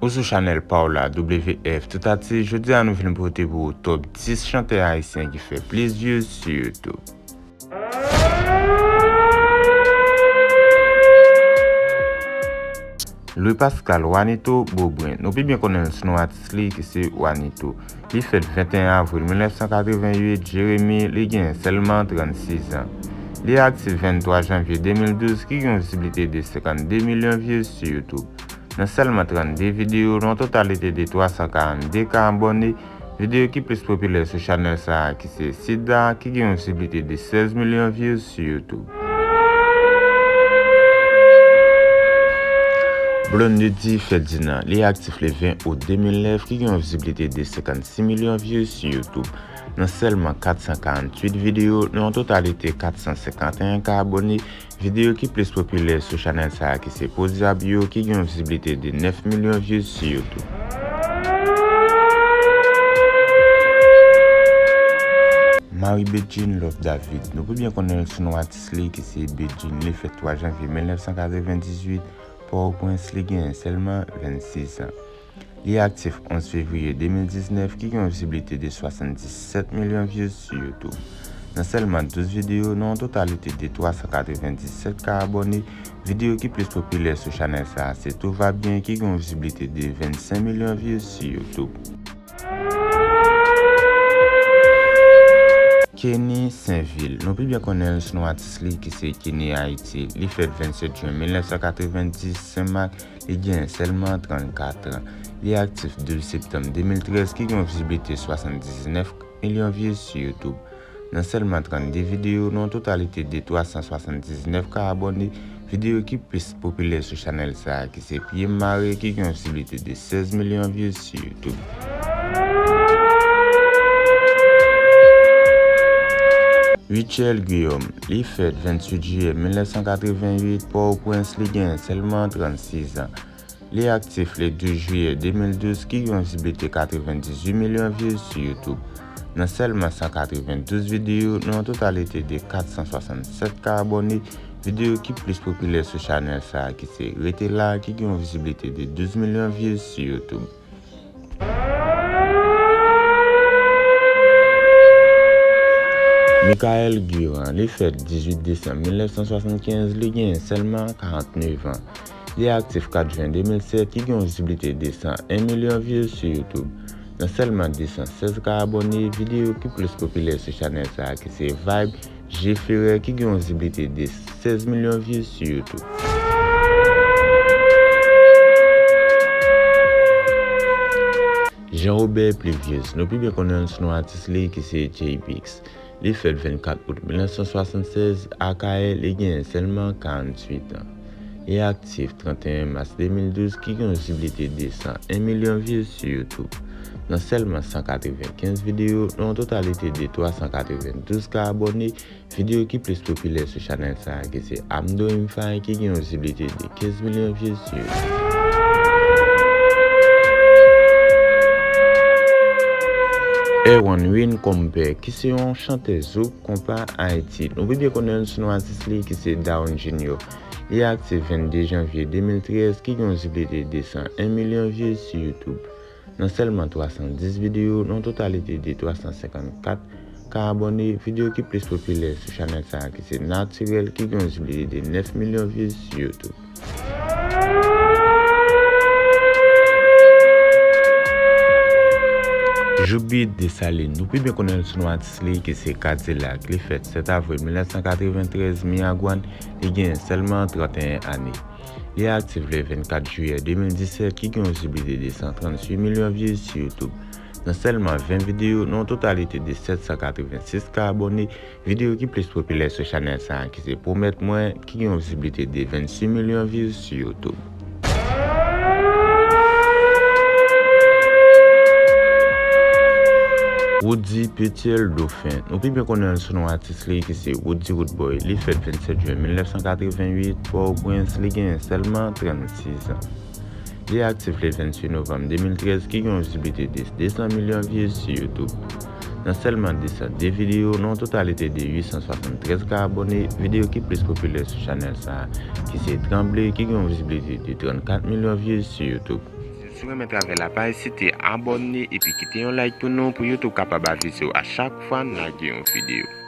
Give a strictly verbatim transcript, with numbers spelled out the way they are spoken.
Ou sou chanèl pa w la, W F Tout Atis, jodi a nou vin pote pou ou top dis chantè ayisyen ki fè plis views sou YouTube. Louis Pascal Wanito Beaubrun, nou pi byen konnen l sou non atis li ki se Wanito. Li fèt venteyen avril mil nèf san katreventuit, Jeremi, li gen sèlman trannsis an. Li aktif venntwa janvye de mil douz, ki gen yon vizibilite de senkannde milyon views sou YouTube. Nan sèlman trannde videyo, nan yon totalite de twa san karannde K abòne, videyo ki plis popilè sou chanèl sa a ki se Sida, ki gen yon vizibilite de sèz milyon views sou YouTube. Blondedy Ferdinand, li aktif le ven out de mil nèf, ki gen yon vizibilite de senkannsis milyon views sou YouTube. Nan sèlman kat san karanntuit videyo, nan yon totalite kat san senkanteyen K abòne, videyo ki plis popilè sou chanèl sa a ki se Podyab Yo, ki gen yon vizibilite de nèf milyon views sou YouTube. Marie Bedjine Love David, nou pi byen konnen l sou non atis li ki se Bedjine. Li fèt twa janvye mil nèf san katrevendizuit, Pòtoprens, li gen sèlman vennsis an. Li aktif onz fevriye de mil diznèf, ki gen yon vizibilite de swasanndisèt milyon views sou YouTube. Nan sèlman douz videyo, nan yon totalite de twa san katrevendisèt K abòne, videyo ki plis popilè sou chanèl sa a se Tout va bien, ki gen yon vizibilite de vennsenk milyon views sou YouTube. Kenny Sainvil, nou pi byen konnen l sou non atis li ki se Kenny Haiti. Li fèt vennsèt jen mil nèf san katrevendis, Senmak, li gen sèlman trannkat an. Li aktif douz septanm de mil trèz, ki gen yon vizibilite swasanndiznèf milyon views sou YouTube. Nan sèlman trannde videyo, nan yon totalite de twa san swasanndiznèf K abòne, videyo ki plis popilè sou chanèl sa a ki se Pye m mare, ki gen yon vizibilite de sèz milyon views sou YouTube. Rutshelle Guillaume, li fèt venntuit jiyè mil nèf san katreventuit, Pòtoprens, li gen sèlman trannsis an. Li aktif le douz jiyè de mil douz, ki gen yon vizibilite katrevendizuit milyon views sou YouTube. Nan sèlman san katrevendouz videyo, nan yon totalite de kat san swasannsèt K abòne, videyo ki plis popilè sou chanèl sa a ki se Rete la, ki gen yon vizibilite de douz milyon views sou YouTube. Michael Guiran, li fèt dizuit desanm mil nèf san swasannkenz, li gen sèlman karantnèf an. Li aktif kat jen de mil sèt, ki gen yon vizibilite de san en milyon views sou YouTube. Nan sèlman de san sèz K abòne, videyo ki plis popilè sou chanèl sa a ki se Vibe, Jeffery, ki gen yon vizibilite de sèz milyon views sou YouTube. Jean Robert Plivius, nou pi byen konnen l sou non atis li ki se Jay Biggs. Li fèt vennkat out mil nèf san swasannsenk, Akayè, li gen sèlman karanntuit an. Li aktif tranteyen mas de mil douz, ki gen yon vizibilite de san en milyon views sou YouTube. Nan sèlman san katrevenkenz videyo, nan yon totalite de twa san katrevendouz K abòne, videyo ki plis popilè sou chanèl sa a ki se I'm Doing Fine, ki gen yon vizibilite de kenz milyon views sou YouTube. Erwan Win Compère, ki se yon chantè zouk konpa Ayiti. Nou pi byen konnen l sou non atis li ki se Down Junior. Li aktif vennde janvye de mil trèz, ki gen yon vizibilite de san en milyon views sou YouTube. Nan sèlman twa san dis videyo, nan yon totalite de twa san senkannkat K abòne, videyo ki plis popilè sou chanèl sa a ki se Natirèl, ki gen yon vizibilite de nèf milyon views sou YouTube. Joubert Dessalines, nou pi byen konnen l sou non atis li ki se Kadilak. Li fèt sèt avril mil nèf san katreventrèz, Miragwàn, li gen sèlman tranteyen ane. Li aktif le vennkat jiyè de mil disèt, ki gen yon vizibilite de san tranntuit milyon views sou YouTube. Nan sèlman ven videyo, nan yon totalite de sèt san katrevensis K abòne, videyo ki plis popilè sou chanèl sa a ki se Pwomèt Mwen, ki gen yon vizibilite de vennsis milyon views sou YouTube. Roody Petit Dauphin, nou pi byen konnen l sou non atis li ki se Roody Roodboy. Li fèt vennsèt jen mil nèf san katreventuit, Pòtoprens, li gen sèlman trannsis an. Li aktif le venntuit novanm de mil trèz, ki gen yon vizibilite de de san milyon views sou YouTube. Nan sèlman de san de videyo, nan yon totalite de uit san swasanntrèz K abòne, videyo ki plis popilè sou chanèl sa a ki se Tranble, ki gen yon vizibilite de trannkat milyon views sou YouTube. Si w renmen travay la, pa ezite abòne epi kite yon like pou nou, pou YouTube kapab avize w a chak fwa n lage yon videyo.